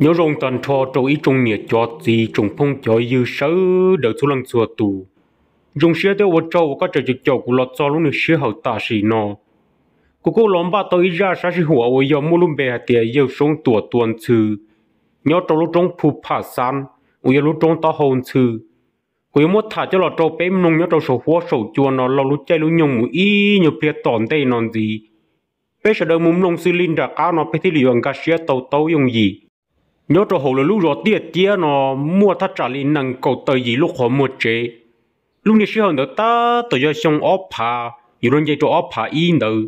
Nyob zoo tag nrho rau ib tsoom niam cov txiv tsoom phooj cov ywg sawv daws txhua leej txhua tus. Zoo siab thiab ua tsaug uas koj tseem caum kuv los txog lub niag sij hawm tam sim no. Kuv kuj los npaj tau ib zaj sab sij huam uas yog muaj lub npe hais tias Yawg Soob Tuam tua ntxhw nyob rau lub roob Phu Pham Xab uas yog lub roob taub hau ntxhw. Kuv yuav muab tham coj los rau peb mloog nyob rau saum huab saum cua no laug lub caij lub nyoog mus ib nyuag pliag tom ntej no ntxiv. Peb sawv daws mus mloog xws li nram qab no peb thiaj li yuav nkag siab tau taub yooj yim. Nyob rau hauv lawv lub zos Tiaj Ciab no muaj thaj tsam li nees nkaum tawm yim lub qhov muag tsev. Lub niag sij hawm ntawd tab tom yog xyoo ob phav yuav luag nce rau ob phav ib ntawd.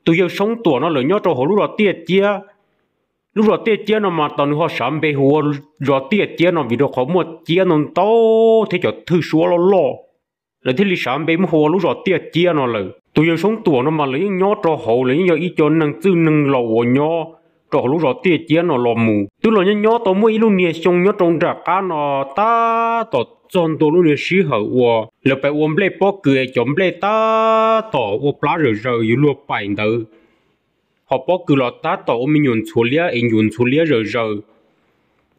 Tus yawg Soob Tuam no lawm nyob rau hauv lub zos Tiaj Ciab. Lub zos Tiaj Ciab no mas tos nws ho sav npe hu ua zos Tiaj Ciab no vim rau qhov muaj ciab ntau ntau thiab cov thwj suab loj loj, lawv thiaj li sav npe muab hu ua lub zos Tiaj Ciab no lawm. Tus yawg Soob Tuam no mas lawv yeej nyob rau hauv, lawv yeej yog ib co neeg txwj neeg laus uas nyob rau hauv lub zos Tiaj Ciab no los mus. Twb los nyob nyob tau muaj ib lub niag xyoo nyob rau nram qab no tab tom txog ntua lub niag sij hawm uas lawv pais ua nplej pob kws es cov nplej tab tom ua plab zawm zaws yuav luag paim ntawd, ho pob kws los tab tom ua me nyuam ntxhuav liab es nyuam ntxhuav liab zawm zaws.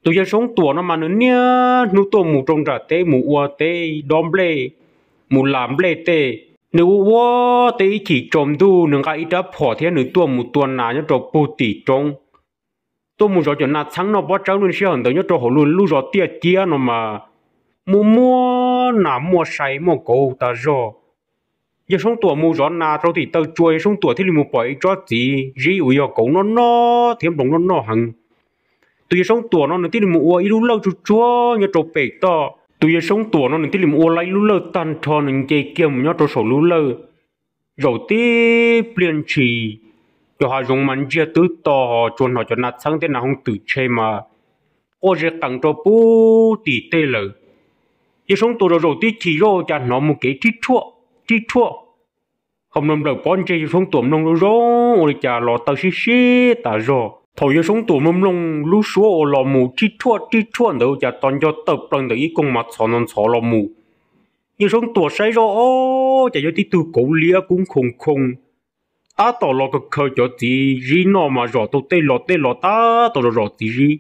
Tus yawg Soob Tuam no mas nws niaj hnub tuaj mus rau nram teb mus ua teb dob nplej, mus las nplej tej. Nws ua ua teb ib chim tsaus ntuj nws nqa ib rab phom thiab nws tuaj mus tua nas nyob rau pug tim roob. Tuaj mus zov cov nas txheeb noj pob tsawb lub sij hawm ntawd nyob rau hauv lub zos Tiaj Ciab no mas muaj muaj nas muaj sai muaj kauv tas zog. Yawg Soob Tuam mus zov nas rau tim taw tsua, yawg Soob Tuam thiaj li mus pom ib tsob txiv zib uas yog kauv noj noj thiab nploos noj noj heev. Tus yawg Soob Tuam no nws thiaj li mus ua ib lub lawj tsuag tsuag nyob rau pem toj. Tus yawg Soob Tuam no nws thiaj li mus ua ib lub lawj tag nrho nws nce kiag mus nyob rau saum lub lawj. Zaum tib pliag ntshis, cov hav zoov mas ntsiag twb to, tsuas hnov cov nas txheeb thiab nas hooj twm tshe mas quaj ze qees rau pug tim tej lawm. Yawg Soob Tuam zaum zaum tib chim zoj ua cas hnov mus kev rhib rhuaj, rhib rhuaj. Ho nplawm nplawm pob ntseg yawg Soob Tuam mloog zoo zoo ua li cas los taw sib sib tas zog. Thaum yawg Soob Tuam mloog mloog lub suab uas los mus rhib rhuaj rhib rhuaj ntawd ua cas tos nco tawm plaws ntawm ib koog mas txhov ntxhov ntxhov los mus. Yawg Soob Tuam saib zoj ob cas yog tib tug kauv liab kub nkhoos nkhoos, tab tom los khaws khaws cov txiv zib noj mas zom tau tej los tej los tab tom zom zom txiv zib.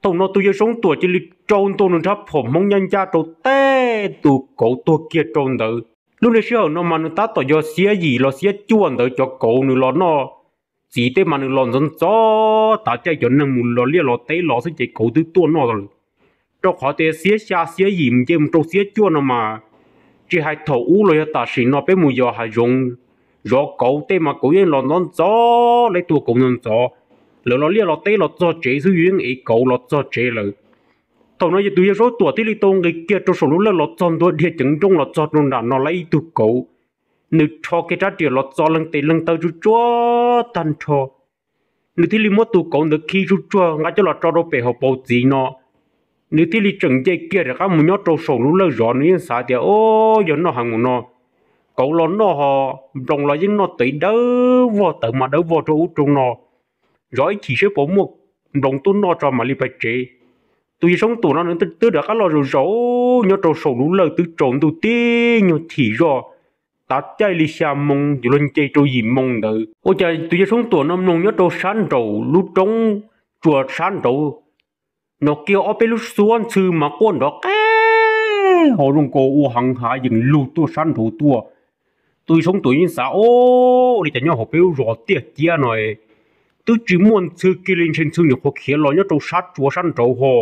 Thaum no tus yawg Soob Tuam cia li rau ntua nws rab phom hmoob ncaj ncaj rau tej tus kauv tuag kiag rau ntawd. Lub niag sij hawm no mas nws tab tom yog xiab yim los xiab cuaj ntawd cov kauv nws los noj txiv tej mas nws los ntxov ntxov tav caij cov neeg mus los liaj los teb los xwb ces kauv twb tuaj noj lawm. Rau qhov tias xiab xya xiab yim mus nce mus rau xiab cuaj no mas, tsis hais thaum ub los yog tam sim no peb mus yos hav zoov zov kauv tej mas kauv yeej los ntxov ntxov, lawv tua kauv ntxov ntxov, lawv los liaj los teb los txog tsev xwb yus yeej ev kauv los txog tsev lawm. Thaum no yog tus yawg Soob Tuam thiaj li tau nqis kiag rau saum lub lawj los txog ntua dhia ceev nrooj los txog rau nram no lawm ib tug kauv. Nws rho kiag rab riam los txo leeg tes leeg taw tsuag tsuag tag nrho. Nws thiaj li muab tus kauv ntawd khi tsuag tsuag nqa coj los tso rau pem hauv paus txiv no. Nws thiaj li tseem nce kiag rov qab mus nyob rau saum lub lawj zov, nws yeej xav tias, o, yog noj heev mus no, kauv los noj ho nploos los yeej noj tawv dawb vog, tawv mas dawb vog rau ub rau no. Zov ib chim saib puas muaj nploos tuaj noj tso mam li pais tsev. Tus yawg Soob Tuam no nws twb rov qab los zaum zaum nyob rau saum lub lawj twb tsaus ntuj tib nyuag chim zoj, tav caij li xya moo yuav luag nce rau yim moo ntawd ua cas tus yawg Soob Tuam no mloog nyob rau sab nraum lub roob tsua sab nraud no kiag ob peb lub suab ntxhw mas quaj nrov qe ho zoo nkaus ua heev hav yeem lug tuaj sab nraud tuaj. Tus yawg Soob Tuam yeej xav, o, ua li cas nyob hauv peb lub zos Tiaj Ciab no twb tsis muaj ntxhw kiag li, ntshe ntxhw nyuam qhuav khiav los nyob rau sab tsua sab nraud ho.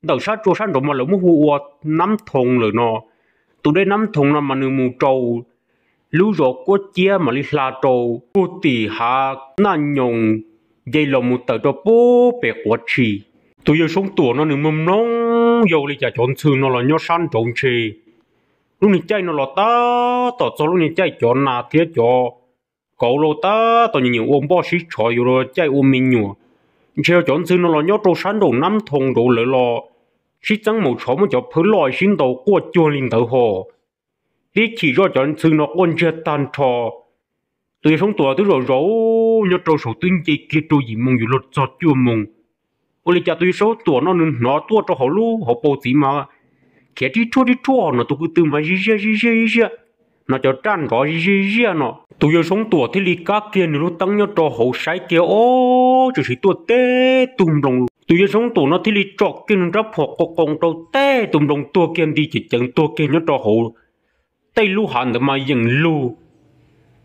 Ntawm sab tsua sab nraud mas lawv muab hu ua Nab Thoo lawm no. Tus dej Nab Thoo no mas nws mus rau lub zos Kuab Ciab mam li hla rau pug tim hav Naj Nyoos, nce los mus tawm rau pub pem Quav Tshis. Tus yawg Soob Tuam no nws mloog mloog, yog ua li cas cov ntxhw no los nyob sab nraud ntshe lub niag caij no los tab tom txog lub niag caij cov nas thiab cov kauv los tab tom nyiam nyiam ua npoj sib tshov yuav luag caij ua me nyuam. Ntshe cov ntxhw no los nyob rau sab nraum Nab Thoo nraud lawv los sib txeeb maum tshov muab cov phawj loj sib ntaus quaj cuag li ntawd ho. Tib chim zoj cov ntxhw no quaj ntsiag tag nrho. Tus yawg Soob Tuam twb zaum zaum nyob rau saum twb nce kiag rau yim moo yuav luag txog cuaj moo. Ua li cas tus yawg Soob Tuam no nws hnov tuaj rau hauv lub hauv paus txiv mas khiav rhib rhuaj rhib rhuaj no tus ko tw mas zij ziaj zij ziaj zij ziaj. no cov raj nrov zij ziaj no. Tus yawg Soob Tuam thiaj li kab kiag nws lub teeb nyob rau hauv saib kiag, ob, tseem siv tuaj teb tug nploos. Tus yawg Soob Tuam no thiaj li tso kiag nws rab phom qoo qoo rau teb tus nploos tuag kiag nti ceev ceev tuag kiag nyob rau hauv. Tej lub hav ntawd mas yeem lug.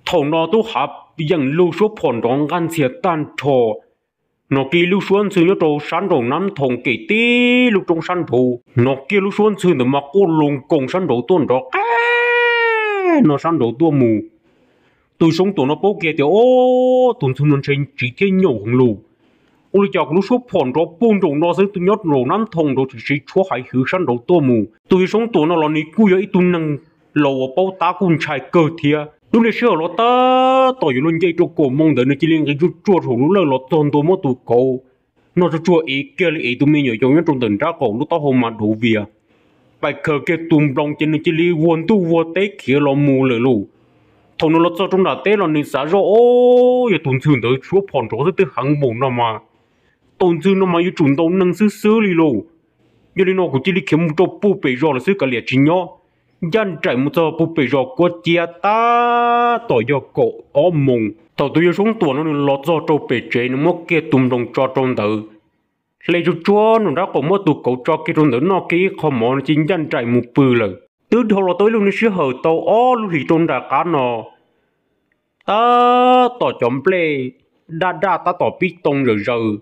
Thaum no lub hav yeem lug suab phom nrov nqaj ntxhias tag nrho. Nrov kiag lub suab ntxhw nyob rau sab nraum Nab Thoo kem tib lub roob sab nraud, nrov kiag lub suab ntxhw ntawd mas quaj loo koos sab nraud tuaj nrov qab no sab nraud tuaj mus. Tus Soob Tuam no paub kiag tias, ob, tus ntxhw no ntshe tsiv thiab nyaum heev lug. Ua li cas kuv lub suab phom nrov puag nraum no xwb, nyob nraum Nab Thoo nraud tseem siv tshuab hais hwv sab nraud tuaj mus. Tus yawg Soob Tuam no los nws kuj yog ib tug neeg laus uas paub tab kuj ntshai kawg thiab. Lub niag sij hawm los tab tom yuav luag nce rau kaum moo ntawd nws cia li nqis tsuag tsuag saum lub lawj los txog ntua muab tus kauv noj tsuag tsuag ev kiag li ev tus me nyuam yaus nyob rau ntawm nrab qaum lub taub hau mas dauv vias. Pais khaws kiag tus nploos ces nws cia li vuag ntuj vuag teb khiav los mus lawm lauj. Thaum nws los txog rau nram teb los nws xav zoj, ob, yog tus ntxhw ntawd suab phom nrov xwb twb heev npaum no mas, tus ntxhw no mas yuav tsum ntaus neeg xwb xwb li lauj. Yog li no kuv cia li khiav mus rau puag pem zos lawm xwb kav liam tsis nyob. Ncaj nraim mus txog puag pem zos kuab ciab tab tom yog kaum ob moos. Thaum tus yawg Soob Tuam no nws los txog rau pem tsev nws muab kiag tus nploos tso rau ntawd, hle tsuag tsuag nraum nrab qaum muab tus kauv tso kiag rau ntawd noj kiag ib qho mov nws cia li ncaj nraim mus pw lawm. Twb dhau los tau ib lub niag sij hawm tau ob lub hlis rau nram qab no, tab tom cov nplej daj daj tab tom pib too zawm zaws,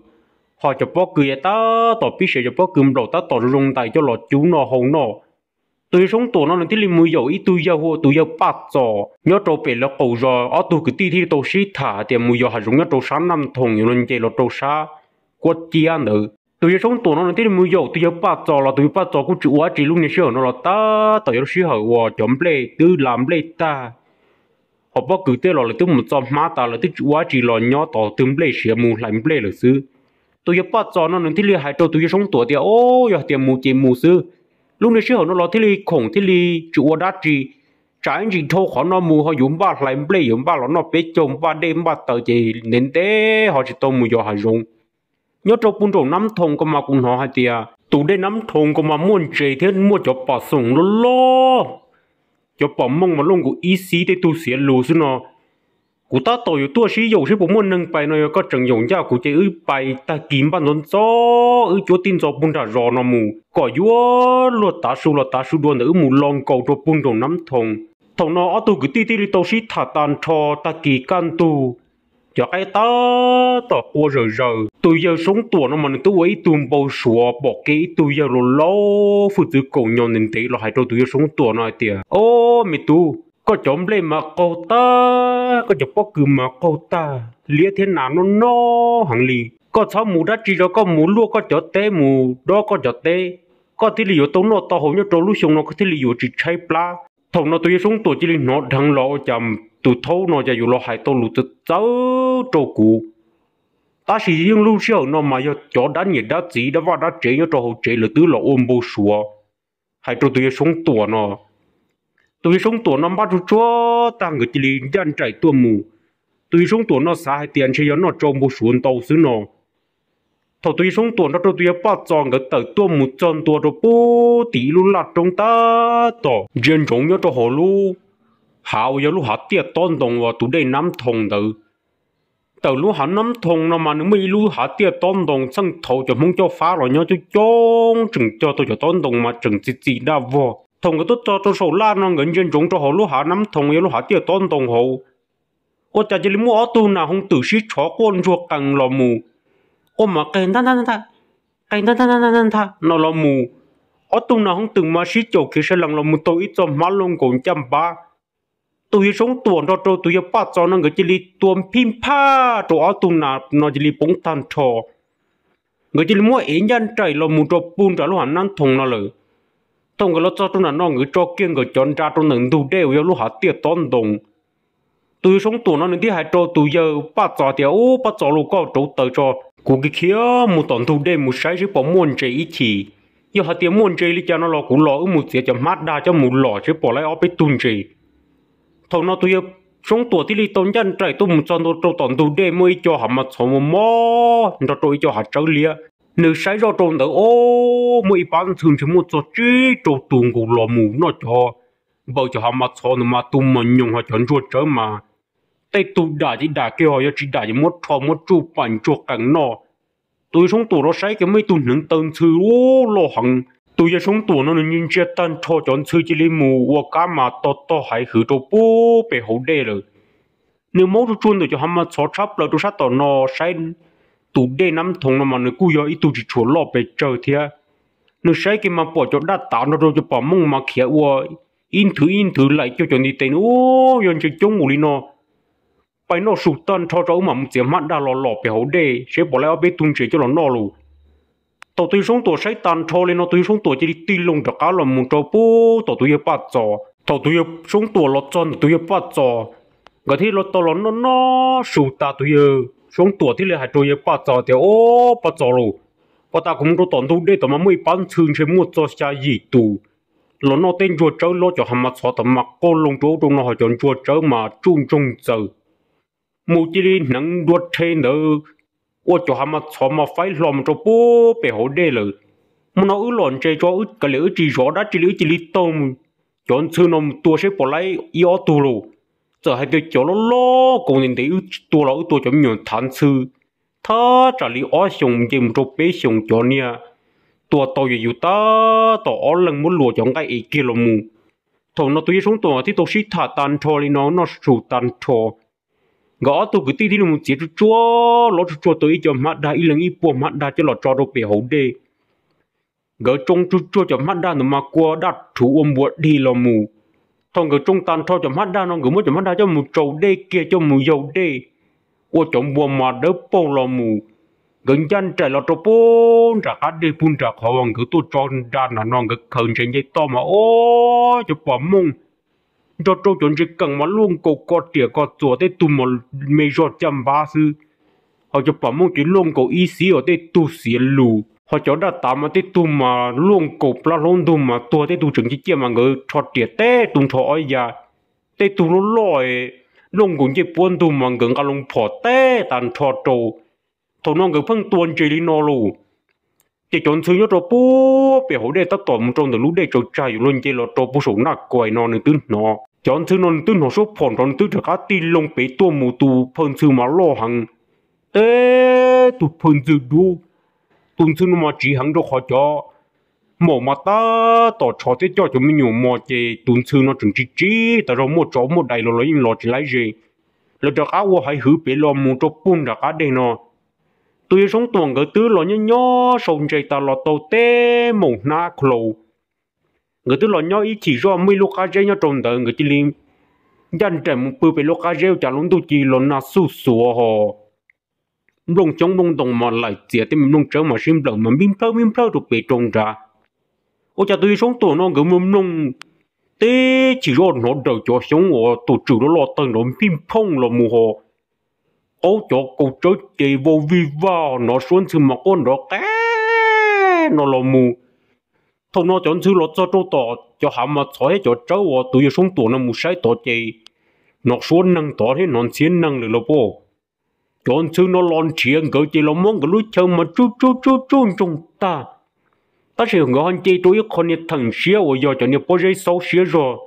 ho cov pob kws tab tom pib siav, cov pob kws nplaum tab tom zoo zoo ntais coj los cub noj hau noj. Tus yawg Soob Tuam no nws thiaj li mus yaum ib tug yawg hu ua tus yawg Paj Txos nyob rau pem lawv qaum zos, ob tug kwv tij thiaj li tau sib tham hais tias mus yos hav zoov nyob rau sab Naj Thoo yuav luag nce los rau sab kuab ciab ntawd. Tus yawg Soob Tuam no nws thiaj li mus yaum tus yawg Paj Txos los tus yawg Paj Txos kuj tsis ua dab tsi. Lub niag sij hawm no los tab tom yog lub sij hawm uas cov nplej twb la nplej tag, ho pob kws tej los lawv twb mus txo hmab tas lawv twb tsis ua dab tsi los nyob tos twg nplej siav mus hlais nplej lawm xwb. Tus yawg Paj Txos no nws thiaj li hais rau tus yawg Soob Tuam tias, ob, yog hais tias mus ces mus xwb. Lub niag sij hawm no los thiaj li khoom thiaj li tsis ua dab tsi, tsam ib ntsis dhau qhov no mus ho yuav npaj hlais nplej yuav npaj los noj peb caug npaj dej npaj taws ces ntev ntev ho tsis tau mus yos hav zoov. Nyob rau puag nraum Nab Thoo ko mas kuv hnov hais tias tus dej Nab Thoo ko mas muaj ntses thiab muaj cov pas xoom loj loj, cov pas mooj mas luaj nkaus ib xib tej tug xiav lus xwb no. Kuv tab tom yuav tuaj sib yaum seb puas muaj neeg pais no, yog koj tseem yaum ncaj kuv ces wb pais tag kis npaj ntxov ntxov wb cuab tij ntxo puag nram zos no mus kom yuav luag tav su los tav su dua ntawm wb mus lo nkaus rau puag nraum Nab Thoo. Thaum no ob tug kwv tij thiaj li tau sib tham tag nrho. Tag kis kaj ntug cov qaib tab tom qua zawm zaws, tus yawg Soob Tuam no mas nws twb ua ib tug npau suav pom kev ib tug yawg laus laus hwj txwv kaum nyos ntev ntev los hais rau tus yawg Soob Tuam no hais tias, ob, me tub, koj cov nplej mas qaug tag, koj cov pob kws mas qaug tag, liab thiab nas noj noj heev li. Koj txhob mus dab tsi, koj mus luaj koj cov teb, mus dob koj cov teb, koj thiaj li yuav tau noj tau haus nyob rau lub xyoo no, koj thiaj li yuav tsis tshaib plab. Thaum no tus yawg Soob Tuam cia li hnov dheev los ua cas tus thaub no cas yuav los hais tau lus txawv txawv rau kuv. Tab sis yeej lub sij hawm no mas yog cov dab niam dab txiv dab vaj dab tsev nyob rau hauv tsev lawv twb los ua npau suav hais rau tus yawg Soob Tuam no. Tus yawg Soob Tuam no npaj tsuag tsuag tag nkawd cia li ncaj nraim tuaj mus. Tus yawg Soob Tuam no xav hais tias ntshe yog noj tsau npau suav ntau xwb no. Thaum tus yawg Soob Tuam nrog rau tus yawg Paj Txos nkawd tawm tuaj mus txog ntua rau puag tim ib lub laj roob tab tom ntsia ntsoov nyob rau hauv lub hav uas yog lub hav tiaj tob ntoo uas tus dej Nab Thoo ntawd. Ntawm lub hav Nab Thoo no mas nws muaj ib lub hav tiaj tob ntoo, txheej thaud cov Hmoob coj fab los nyob coob coob tseem cog tau cov tob ntoo mas tseem txi txiv daj vog. Thaum nkawd tuaj txog rau saum laj no nkawd ntsia ntsoov rau hauv lub hav Nab Thoo yog lub hav tiaj tob ntoo hauv, ua cas cia li muaj ob tug nas hoo twm sib tshov quaj ntsuag qees los mus, quaj mas qees ntag ntag ntag, qees ntag ntag ntag no los mus. Ob tug nas hoo twm mas sib caum khiav sav lees los mus taug ib txoj hmab luaj nkaus ncaj npab. Tus yawg Soob Tuam nrog rau tus yawg Paj Txos no nkawd cia li tua phij phaj rau ob tug nas no cia li poob tag nrho. Nkawd cia li muab ev ncaj nraim los mus rau puag nram lub hav Nab Thoo no lawm. Thaum nkawd los txog rau nram no nkawd tso kiag nkawd cov nra rau ntawm ntug dej uas yog lub hav tiaj tob ntoo. Tus yawg Soob Tuam no nws thiaj hais rau tus yawg Paj Txos tias, ub, Paj Txos lauj, koj rauv taws tso, kuv khiav mus tom ntug dej mus saib seb puas muaj ntses ib chim. Yog hais tias muaj ntses li cas no los kuv los wb mus txiav cov hmab dag coj mus lom seb puas laib ob peb tug ntses. Thaum no tus yawg Soob Tuam thiaj li tau ncaj nraim tuaj mus txog ntua rau tom ntug dej muaj ib co hav mas txhov mos mos nrog rau ib co hav tsawb liab. Nws saib zoj rau ntawd, ob, muaj ib pab ntxhw ntshe muaj txog tsib rau tus nkaus los mus noj cov npaws cov hav mas txhov ntawd mas tu mos nyoos, ho cov ntsuag tsawb mas tej tug dam ces dam kiag, ho yog tsis dam ces muab rho muab tsuj pam ntsuag qees noj. Tus yawg Soob Tuam los saib kiag muaj ib tug hneev taw ntxhw loj heev. Tus yawg Soob Tuam no nws ntsia tag nrho cov ntxhw cia li mus ua kab mas tog tog haiv hwv rau pub pem hauv dej lawm. Nws maub tsuag tsuag ntawm cov hav mas txhov tshab plaws rau sab tom no saib tus dej Nab Thoo no mas nws kuj yog ib tug tsis tshua loj pes tsawg thiab. Nws saib kiag mas pom cov daj tav nrog rau cov pom mooj mas khiav ua ib nthwv ib nthwv laim cuag cov ntiv tes nws, Ub, yog ntses coob mus li no, pais noj su tag nrho tso wb mam mus txiav hmab dag los lom pem hauv dej seb puas laib ob peb tug ntses coj los noj lauj. Thaum tus yawg Soob Tuam saib tag nrho li no tus yawg Soob Tuam cia li tig loo rov qab los mus rau pub tom tus yawg Paj Txos. Thaum tus yawg Soob Tuam los txog ntawm tus yawg Paj Txos, nkawd thiaj los tau los noj noj su tas tus yawg Soob Tuam thiaj li hais rau yawg Paj Txos tias, Ob, Paj Txos lauj, puag ta kuv mus rau tom ntug dej tom mas muaj ib pab ntxhw ntshe muaj txog xya yim tus los noj tej ntsuag tsawb loj cov hav mas txhov tom mas qaug loo rau ub rau no, ho cov ntsuag tsawb mas tsuj ntsoog ntxaws mus cia li hneev dua rhe ntawd ua cov hav mas txhov mas faib hlo mus rau pub pem hauv dej lawm. Hmo no wb lom ntses tso, kav liam wb tsis zov dab tsi li, wb cia li taug cov ntxhw no mus tua seb puas laib ib ob tug lauj. Txawm hais tias cov loj loj kaus ntev ntev wb tsis tua los wb tua cov me nyuam thav ntxhw thaj tsam li ob xyoos nce mus rau peb xyoos cov niag tua tau yus tab tom ob leeg muab luas cov nqaij es kiag los mus. Thaum no tus yawg Soob Tuam thiaj tau sib tham tag nrho li no noj su tag nrho, nkawd ob tug kwv tij thiaj li mus txiav tsuag tsuag los tsuag tsuag tau ib co hmab dag, ib leeg ib puag hmab dag coj los tso rau pem hauv dej. Nkawd tsoo tsuag tsuag cov hmab dag ntawd mas kua daj rhuv ua npua dig los mus. Thaum nkawd tsoo tag nrho cov hmab dag no nkawd muab cov hmab dag coj mus tsaus dej kiag coj mus yaug dej ua cov npua mas dawb paug los mus. Nkawd ncaj nraim los rau pub nram qab dej pub nram qhov uas nkawd tuaj tso nra nram no, nkawd khaws ntses nce toj mas ob cov pom mooj nrog rau cov ntses keem mas luaj nkaus ko riam ko txuas, tej tug mas me zog caj npab xwb. Ho cov pom mooj ces luaj nkaus ib xib uas tej tug xiav lus, ho cov daj tav mas tej tug mas luaj nkaus plab hlaub ntug mas tuag, tej tug tseem ciaj ciaj mas nkawd rho riam teb tu nrho ob ya. Tej tug loj loj luaj nkaus ncej puab ntug mas nkawd nqa loo phom teb tag nrho rau. Thaum no nkawd pheej tua ntses li no lauj, ces cov ntxhw nyob rau pub pem hauv dej tab tom mus rau ntawm lub dej tsaws tsag yuav luag nce los rau pub saum Naj Kuais no nws twb hnov. Cov ntxhw no nws twb hnov suab phom nrov nws twb rov qab tig loo pem tuaj mus, tus phawj ntxhw mas loj heev. Teb tus phawj ntxhw dub, tus ntxhw no mas tsiv heev rau qhov cov maum mas tab tom tshov thiab coj cov me nyuam mos, ces tus ntxhw no tseem tsiv tsiv tas zog, muaj tsov muaj dais los los yeej los tsis laib ze. Lawv rov qab ua haiv hwv pem los mus rau pug nram qab dej no. Tus yawg Soob Tuam nkawd twb los nyob nyob sau ntses tas los tau teb maum hnab klaus. Nkawd twb los nyob ib chim zoj muaj ib lub qab zeb nyob rau ntawd, nkawd cia li ncaj nraim mus pw pem lub qab zeb, ua cas lub ntuj cia li los nag xuj xuav ho nplooj xyoob nplooj ntoo mas laim txias, tej me nplooj tsawb mas sib nplawm mas npij nplhawb npij nplhawb rau pem rau nrad. Ua cas tus yawg Soob Tuam no nkawd mloog mloog teb chim zoj hnov daws cov xyoob uas tus tswm loj loj tawg nrov npij nphooj los mus ho qaub cov kaus tsawb ces vau vij vaj, hnov suab ntxhw mas quaj nrov qe no los mus. Thaum no cov ntxhw los txog rau tom cov hav mas txhov thiab cov tsawb uas tus yawg Soob Tuam no mus saib tod ces hnov suab neeg tod thiab hnov ntxhiab neeg lawm los pom. Cov ntxhw no los nrhiav nkawd ces los muab nkawd lub chaw mas tsuj tsuj tsuj tsuj ntsoog tag. Tab sis nkawd ho nce rau ib qho niag theem siab uas yog cov niag pob zeb xaub siab zog,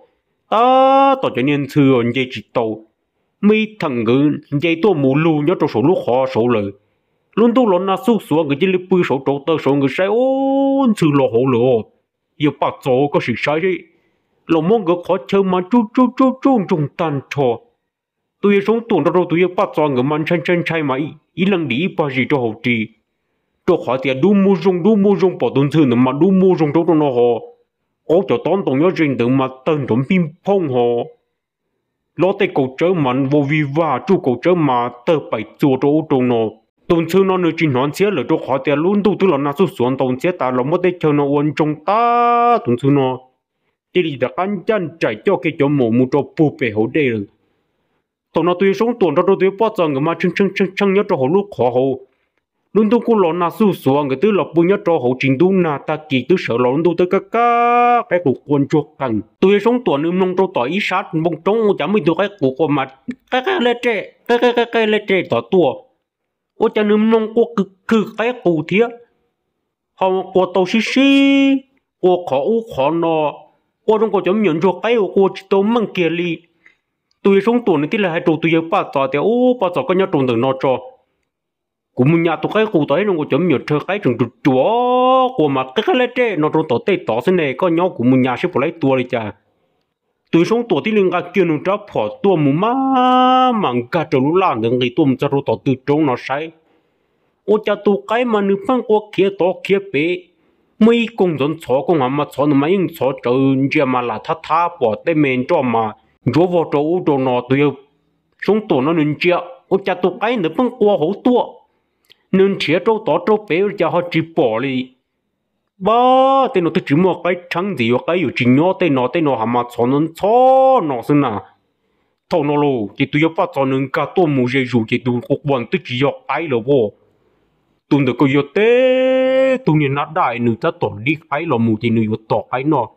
tab tom cov niag ntxhw nce tsis tau. Muaj ib theem nkawd nce tuaj mus lug nyob rau saum lub qhov saud lawm. Lub ntuj los nag xuj xuav, nkawd cia li pw saud rauv taws saud, nkawd saib ub ntxhw los hauv lawm os. Yawg Paj Txos, koj sim saib, los muab nkawd qhov chaw mas tsuj tsuj tsuj tsuj ntsoog tag nrho. Tus yawg Soob Tuam nrog rau tus yawg Paj Txos nkawd mas ntshai ntshai ntshai mas ib leeg dim ib pag zis rau hauv ris, rau qhov tias dub muag zoo dub muag zoo, pom tus ntxhw ntawd mas dub muag zoo rau rau no ho, qaub cov tob ntoo nyob ze ntawd mas tawg nrov npij nphooj ho, lob tej kaus tsawb mas vau vij vag, tsuj kaus tsawb mas tawg paim txua rau ub rau no. Tus ntxhw no nws tsis hnov ntxhiab lawm rau qhov tias lub ntuj twb los nag xuj xuav ntau ntxhiab tas los muab teb chaws no ua ntsoog tag. Tus ntxhw no cia li rov qab ncaj nraim coj kiag cov maum mus rau pug pem hauv dej lawm. Thaum no tus yawg Soob Tuam nrog rau tus yawg Paj Txos nkawd mas tshee tshee tshee tshee nyob rau hauv lub qhov hauv. Lub ntuj kuj los nag xuj xuav, nkawd twb los pw nyob rau hauv tsis ntub nag, tag kis twb sawv los lub ntuj twb kaj kaj qaib qus qua ntsuag qees. Tus yawg Soob Tuam nws mloog rau tom ib sab npoo roob ua cas muaj ib tug qaib qus qua mas qe qe le re, qe qe qe qe le re tom tuaj. Ua cas nws mloog qua khw khw qaib qus thiab, ho qua tau sib sib, qua qhov ub qhov no, qua zoo nkaus cov me nyuam ntsuag qaib uas qua tsis tau meej kiag li. Tus yawg Soob Tuam nws thiaj li hais rau tus yawg Paj Txos tias, Ub, Paj Txos, koj nyob rau ntawm no tso, kuv mus nyas tus qaib qus tom ib zoo nkaus cov me nyuam rhawv qaib tseem ruam ruam, qua mas qib qab leb rej no rau tom tej tod xwb ne, koj nyob kuv mus nyas seb puas laib tua li cas. Tus yawg Soob Tuam thiaj li nqa kiag nws rab phom tuaj mus mas, mas nkag raws lub laj ntawd nqis tuaj mus txog rau tom tw roob no saib, ua cas tus qaib mas nws pheej qua khiav tod khiav pem, muaj ib koog ntxhov ntxhov, koog hav mas txhov ntawd mas yeej ntxhov tsawv, ntsia mas lam thab thab pom tej me nroj mas ntsuav vog rau ub rau no. Tus yawg Soob Tuam no nws ntsia ua cas tus qaib ntawd pheej qua hauv tuaj, nws nrhiav rau tod rau pem ua cas ho tsis pom li. Pab, tej no twb tsis muaj qaib rheeb ntxiv, yuav qaib yuav tsis nyob tej no, tej no hav mas txhov ntxhov no xwb na. Thaum no los ces tus yawg Paj Txos nws nkag tuaj mus ze zus ces tus qua qua twb tsis yog qaib lawm as. Tus ntawm ko yog teb tug niag nab daj, nws tab tom dib qaib los mus ces nws yuav tom qaib noj.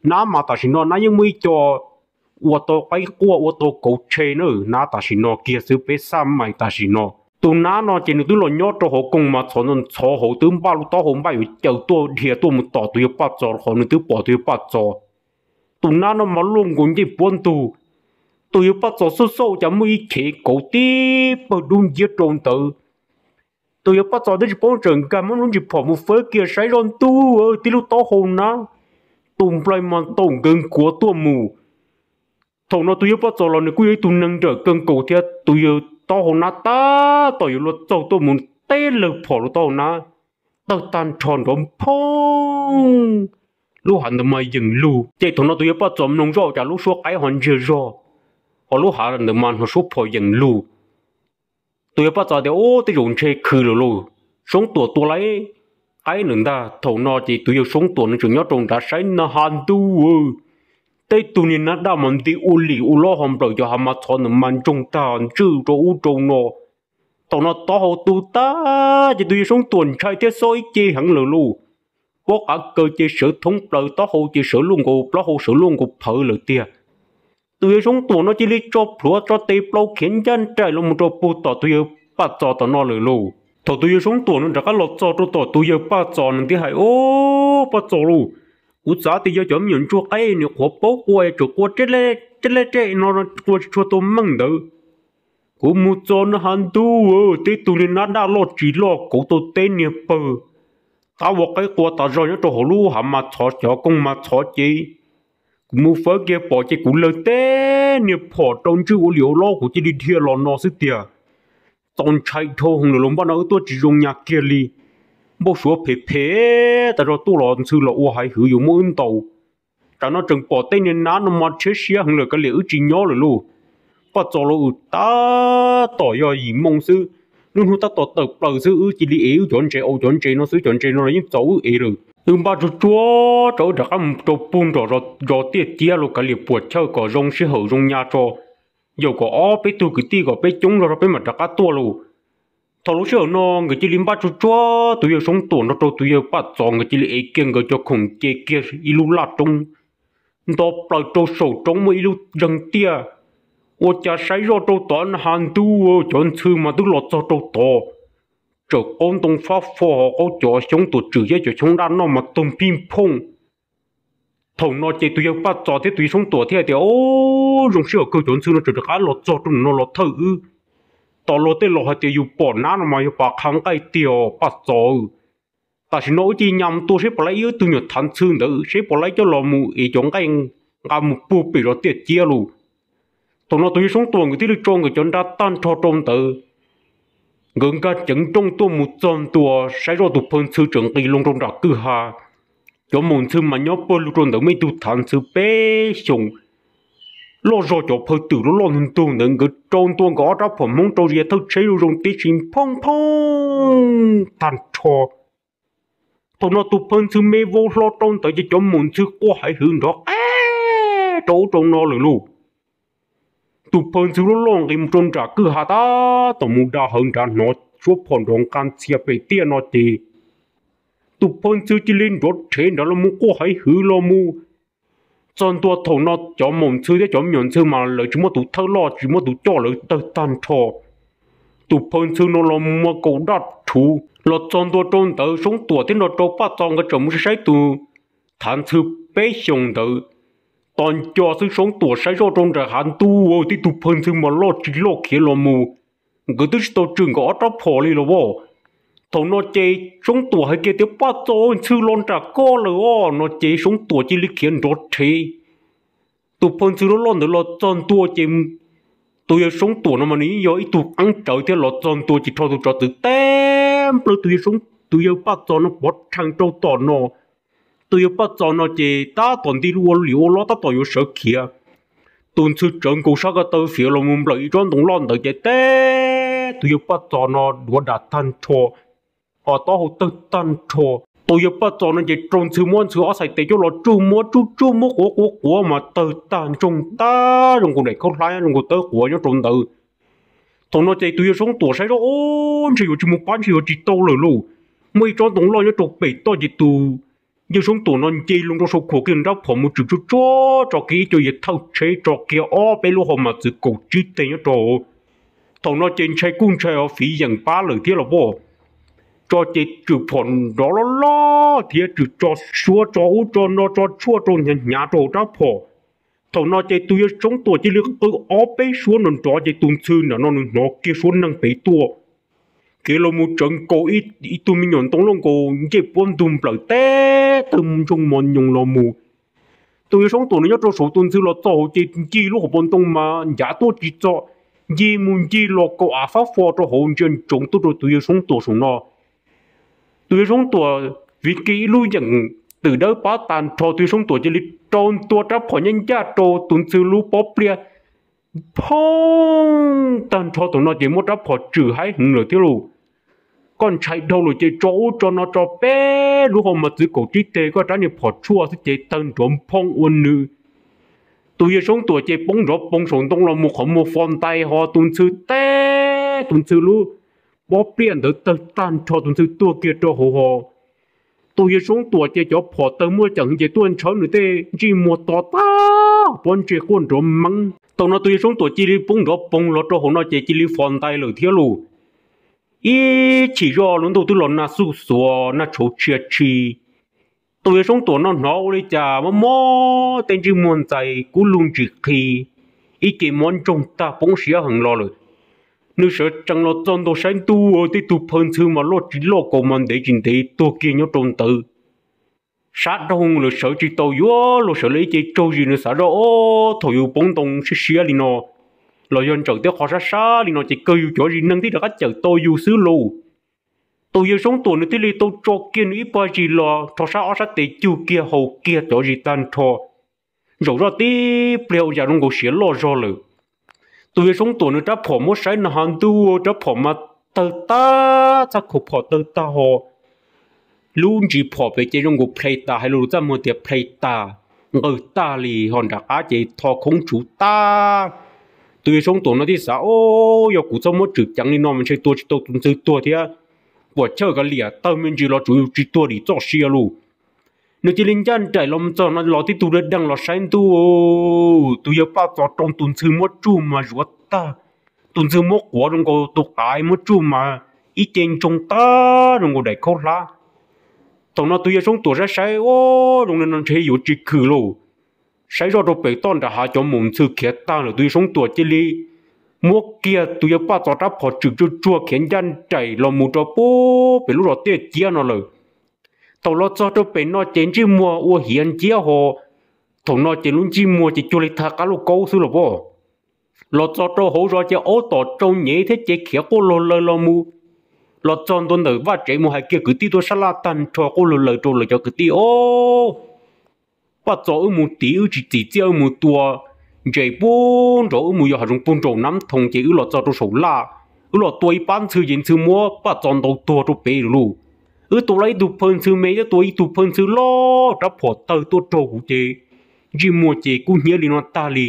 Nab mas tam sim no nab yeej muaj ib co ua tau qaib quaj ua tau kauv tshe na, nab tam sim no kiag xwb, peb xaj mais tam sim no. Tus nab no ces nws twb los nyob rau hauv koog mas txhov ntxhov hauv, twb npaj lub taub hau npaj yuav caws tuaj dhia tuaj mus tom tus yawg Paj Txos qhov nws twb pom tus yawg Paj Txos. Tus nab no mas luaj nkaus ncej puab ntug. Tus yawg Paj Txos xauj xauj cas muaj ib chev kauv tib pawg dub nciab rau ntawd. Tus yawg Paj Txos twb tsis paub, tseem nkag muab lub ntsis phom mus fawb kiag saib zoj ntuj, tib lub taub hau nab, tus nplaig mas taum nkaws nkuav tuaj mus. Thaum no tus yawg Paj Txos los nws kuj yog ib tug neeg nrawm kawg nkaus thiab, tus yawg taub hau nab tab tom yuav luag txaug tuaj mus teb lawg phom lub taub hau nab, tawg tag nrho nrov nphoo. Lub hav ntawd mas yees lug, ces thaum no tus yawg Paj Txos mloog zoj cas lub suab qaib ho ntsiag zog, ho lub hav ntawd mas hnov suab phom yees lug. Tus yawg Paj Txos tias, Ub, tej zaum ntshe khwv lawm lauj, Soob Tuam tua lawm qaib lawm ntag. Thaum no ces tus yawg Soob Tuam nws tseem nyob rau nrad saib na has ntuj, tej tug niag nab daj mas nti ua lim ua lob ho nplawm cov hav mas txhov ntawd mas ntsoog tag ntswj rau ub rau no. Thaum no taub hau tu tag ces tus yawg Soob Tuam ntshai thiab xob ib ce heev lawm lauj. Pob qav kaws ces sawv thoob plaws, taub hau ces sawv luaj nkaus, plaub hau sawv luaj nkaus phawv lawm tiag. Tus yawg Soob Tuam no cia li tso plhuav tso tes plaub khiav ncaj nraim los mus rau puag tom tus yawg Paj Txos tom no lawm lauj. Thaum tus yawg Soob Tuam no rov qab los txog rau tom tus yawg Paj Txos, nws thiaj hais, Ob, Paj Txos lauj, kuv xav tias yog cov me nyuam ntsuag qaib nws qhuav paub qua, tseem qua reb reb no, qua tsis tshua tau meej ntawd. Kuv mus txog na has ntuj, tej tug niag nab daj loj tsis loj kauv tau teb niag pawg, tab ua qaib qua tas zog nyob rau hauv lub hav mas txhov, cov koog mas txhov ces kuv mus fawb kiag pom ces kuv lawg teb niag phom rau ntswj ua lim ua lob, kuv cia li dhia los no xwb tiag. Txaus ntshai dhau heev lawm lauj, npaj no wb tuaj tsis zoo nyas kiag li. Npau suav phem phem tas zog, tuaj los ntxhw los ua haiv hwv yuav muab wb ntaus. Tsam no tseem pom tej niag nab no mas rhiab siab heev lawm, kav liam wb tsis nyob lawm lauj. Paj Txos lauj, tab tom yog yim moo xwb, lub hnub tab tom tawm plaws xwb, wb cia li ev wb cov ntses, au cov ntses no xwb, cov ntses no los yeej txaus wb ev lawm. Wb npaj tsuag tsuag tso wb rov qab mus rau puag nram zos Tiaj Ciab los kav liam puas chawj kom zoo sij hawm zoo nyas tso, yaum kom ob peb tug kwv tij kom peb coob zog rau peb mam rov qab tuaj lauj. Thaum lub sij hawm no nkawd cia li npaj tsuag tsuag, tus yawg Soob Tuam nrog rau tus yawg Paj Txos nkawd cia li ev kiag nkawd cov khoom ce kiag ib lub laj roob nto plaws rau saum roob muaj ib lub zeeg tiaj. Ua cas saib zoj rau tod na has ntuj, cov ntxhw mas twb los txog rau tod, tsawm qaub ntoo fab fo ho qaub cov xyoob tuam tswm thiab cov xyoob daj noj mas tug phij phooj. Thaum no ces tus yawg Paj Txos thiab tus yawg Soob Tuam thiaj tias, Ob, zoo sij hawm kawg, cov ntxhw no tseem rov qab los txog rau no los thawj wb. Tos luag tej laus hais tias yus pom nab no mas yog pas qha nqaij tiag os Paj Txos. Tam sim no wb cia li nyas mus tua seb puas laib ib tug nyuam thav ntxhw ntawd, seb puas laib coj los mus ev cov nqaij nqa mus puag pem zos Tiaj Ciab lauj. Thaum no tus yawg Soob Tuam nkawd thiaj li tso nkawd cov nra tag nrho rau ntawd. Nkawd nkag ceev nrooj tuaj mus txog ntua, saib zoj tus phaw ntxhw tseem nqis loo rau nram kwj ha. Cov maum ntxhw mas nyob pawg lug rau ntawd, muaj ib tug thav ntxhw peb xyoos loj zog cov phaw twm loj loj ntug ntug ntawd, nkawd rau ntua nkawd ob rab phom Hmoob rau zia thawj tsheb zoo zoo tib si phooj phooj tag nrho. Thaum no tus phaw ntxhw me vau hlo rau ntawd ces cov maum ntxhw quaj haiv hwv nrov qe rau ub rau no lawm lauj. Tus phaw ntxhw loj loj nqis mus rau nram kwj ha tab tom mus da hawv nrad, hnov suab phom nrov nqa ntxhia pem tiaj no ces tus phaw ntxhw cia li nrov rhev nrad los mus quaj haiv hwv los mus. Txog ntua thaum no cov maum ntxhw thiab cov me nyuam ntxhw mas lawv tsis muaj tus thawj loj, tsis muaj tus coj, lawv tawg tag nrho. Tus phaw ntxhw no los mus muaj kaum daj rhuv los txog ntua rau ntawd, Soob Tuam thiab nrog rau Paj Txos nkawd tseem mus saib tus thav ntxhw peb xyoos ntawd. Tos nco xwb Soob Tuam saib zoj rau nram hav ntuj, tib tug phaw ntxhw mas loj tsis loj khiav los mus, nkawd twb tsis tau tswm nkawd ob rab phom li los as. Thaum no ces Soob Tuam hais kiag tias, Paj Txos, ntxhw los nram koj lawm os, no ces Soob Tuam cia li khiav nrov rhev. Tus phaw ntxhw loj loj ntawd los txog ntua ces tus yawg Soob Tuam no mas nws yeej yog ib tug qeeb rawv thiab, los txog ntua ces rho tus tsov txwv teb nplawg tus yawg Paj Txos no pov rhees rau tom no. Tus yawg Paj Txos no ces tab tom nti lub ua lim ua lob tab tom yuav sawv khiav. Tus ntxhw tsawv nkaus sab ko taw fiav los mus nplawm ib tsob ntoo loj ntawd ces teb tus yawg Paj Txos no duav dam tag nrho, ho taub hau tawg tag nrho. Tus yawg Paj Txos no ces rau ntxhw muab ntxhw ob txhais tes coj los tsuj muab tsuj tsuj muab quav quav quav mas tawg tag ntsoog tag zoo nkaus daim khaub hlab zoo nkaus tawb quav nyob rau ntawd. Thaum no ces tus yawg Soob Tuam saib zoj, Ub, ntshe yuav tsis mus pab, ntshe yuav tsis tau lawm lauj. Muaj ib tsob ntoo loj nyob rau pem toj ces tus yawg Soob Tuam no nce loo rau saum khuam kiag nws rab phom mus tswm tsuag tsuag tso kiag ib co yawg thawj tsheb, tso kiag ob peb lub hau mas txwv kaum tsib teg nyob rau. Thaum no ces ntshai kuj ntshai os, fiv yeem pab lawm thiab los as. Tso ces tswm phom nrov loj loj thiab tswm tso suab tso ub tso no tso tshuaj rau hnyav hnyav rau hauv rab phom. Thaum no ces tus yawg Soob Tuam cia li qw ob peb suab nrov nrov ces tus ntxhw nram no nws hnov kiag suab neeg pem tuaj, khiav los mus tsawv nkaus ib tug me nyuam ntoo loj nkaus ncej puab ntug nplawm teb tawg ntsoog mos nyoos los mus. Tus yawg Soob Tuam nws nyob rau saum tus ntxhw los txog hauv ces ncig lub hauv paus ntoo mas ncav tuaj tsis txog, ncig mus ncig los kaum av fab fo rau hauv ntsia ntsoov tuaj rau tus yawg Soob Tuam saum no. Tus yawg Soob Tuam vim kiag ib lub yeem twm dawb pab tag nrho, tus yawg Soob Tuam cia li rau ntua rab phom ncaj ncaj rau tus ntxhw lub pob pliaj, phoob tag nrho. Thaum no ces muab rab phom tswm haib heev lawm thiab lauj. Koj ntshai dhau lawm ces tso ub tso no tso peb lub hau mas txwv kaum tsib teg, koj rab niag phom tshuaj xwb ces tawg nrov nphoo ua nws. Tus yawg Soob Tuam ces poob nrov poog saum ntoo los mus qhov muag fo ntais ho tus ntxhw teb, tus ntxhw lub pob pliaj ntawd tawg tag nrho, tus ntxhw tuag kiag rau hauv ho. Tus yawg Soob Tuam ces cov phom tawg muaj ceem ces tuaj ntshawb nws tej ntsej muag to tag, pob ntseg quaj nrov meeb. Thaum no tus yawg Soob Tuam cia li poob nrov poog los rau hauv no ces cia li fo ntais lawm thiab lauj. Ib chim zoj lub ntuj twb los nag xuj xuas nag tshauv tshia tshi. Tus yawg Soob Tuam no hnov ua li cas mob mob tej ntsej muag ntxais kub lug ntsis qhi, ib ce mob ntsoog tag poob siab heev los lawm. Nws sawv tsees los txog ntua saib ntuj, tib tug phaw ntxhw mas loj tsis loj kaus mas ntev tsis ntev tuag kiag nyob rau ntawd. Sab dhau lawm sawv tsis tau yuav luag sawv lawm ib ce tsaug zis, nws xav zoj ob thaum yus poob ntoo siab siab li no los yog ntsawm tej qhov sab sab li no ces kawg yus cov zis neeg thiaj rov qab cawm tau yus xwb lauj. Tus yawg Soob Tuam nws thiaj li tau tso kiag nws ib pab zis los rho sab ob sab tes cug kiag haus kiag cov zis tag nrho, zaum zoj tib pliag ua cas zoo nkaus siav loj zog lawm. Tus yawg Soob Tuam nws rab phom muab saib no ha ntuj, rab phom mas tawg tag, txhab khaum phom tawg tag ho lub ntsis phom pem ces zoo nkaus plhe tas, hais lus txaj muag tias plhe tas, nqawg tag li ho nram qab ces tho khoob tsuv tag. Tus yawg Soob Tuam no thiaj xav, Ob, yog kuv txhob muab tswm ceev li no mas ntshe tua tsis tau tus ntxhw tuag thiab. Puas chawj kav liam, tawg me ntsis los tsuav yus tsis tuag dim txoj sia lauj. Nws cia li ncaj nraim los txog no los tib tug deeg los saib ntuj, tus yawg Paj Txos rau tus ntxhw muab tsuj mas zuav tag, tus ntxhw muab quav zoo nkaus tus qav muab tsuj mas ib ce ntsoog tag zoo nkaus daim khaub hlab. Thaum no tus yawg Soob Tuam saib saib, Ob, zoo li no ntshe yuav tsis khwm lauj. Saib zoj rau pem toj nram hav cov maum ntxhw khiav tag lawm, tus yawg Soob Tuam cia li muab kiag tus yawg Paj Txos rab phom tswm tsuag tsuag khiav ncaj nraim los mus rau pub pem lub zos Tiaj Ciab no lawm. Thaum los txog rau pem no ces ntsej muag ua hiav nciab ho, thaum no ces lub ntsej muag ces cuag li thaj qab lauj kaub xwb los as. Los txog rau hauv zos ces aub tom tsau nyev thiab ces khiav quaj luag lawg los mus. Los txog ntua ntawm vaj tsev mus hais kiag kwv tij tuaj sab laj tag nrho quaj luag lawg rau lawv cov kwv tij, Ob, Paj Txos wb mus tiv wb tsis txim txiaj wb mus tua ntses pub nraud, wb mus yos hav zoov pug nraum Nab Thoo ces wb los txog rau saum laj, wb los tua ib pab ntxhw ces ntxhw muab Paj Txos ntaus tuag rau pem lawm lauj. Wb tua lawm ib tug phaw ntxhw me thiab tua ib tug phaw ntxhw loj, rab phom tawg tuaj raug kuv ces ntsej muag ces kub hnyiab li no tag li.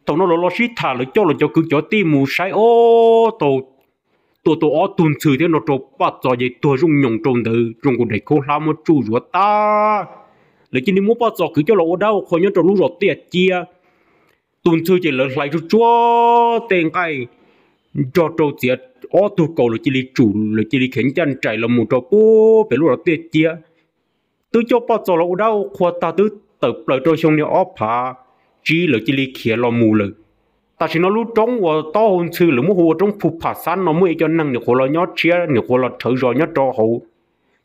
Thaum no lawv los sib tham, lawv coj lawv cov kwv cov tij mus saib, ob, tau tua tau ob tug ntxhw thiab no rau Paj Txos ces tuag zooj nyoos rau ntawd zoo nkaus daim khaub hlab muab tsuj zuav tag. Lawv cia li muab Paj Txos kwv coj los ua dab ua qhua nyob rau lub zos Tiaj Ciab. Tus ntxhw ces lawv hlais tsuag tsuag tej nqaij nrog rau txiav ob tug kaus, lawv cia li tsum, lawv cia li khiav ncaj nraim los mus rau pub pem lub zos Tiaj Ciab. Twb coj Paj Txos los ua dab ua qhua tag twb tawm plaws rau xyoo niag ob phav tsib lawv cia li khiav los mus lawm. Tam sim no lub roob uas taub hau ntxhw lawv muab hu ua roob Phu Pham Xab no muaj ib co neeg nyuam qhuav los nyob tshiab nyuam qhuav los rhawv zos nyob rau hauv.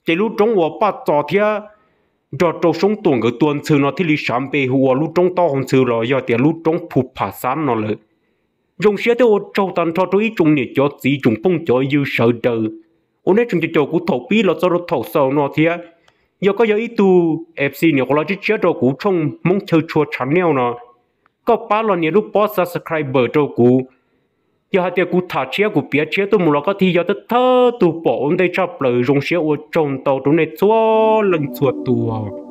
Ces lub roob uas Paj Txos thiab nrog rau Soob Tuam nkawd tua ntxhw no thiaj li sav npe hu ua lub roob taub hau ntxhw los yog tias lub roob Phu Pham Xab no lawm. Zoo siab thiab ua tsaug tag nrho rau ib tsoom niam cov txiv tsoom phooj cov ywg sawv daws uas nej tseem caum kuv thaum pib los txog rau thaum xaus no thiab. Yog koj yog ib tug F C nyuam qhuav los tshiab tshiab rau kuv tshooj Hmoob Chaw Tshua channel no, koj pab los nias lub pob subscribe rau kuv. Yog hais tias kuv tham tshiab kuv piav tshiab tuaj mus los koj thiaj yog thawj tug pom ua ntej tshaj plaws. Zoo siab ua tsaug ntau rau nej txhua leej txhua tus.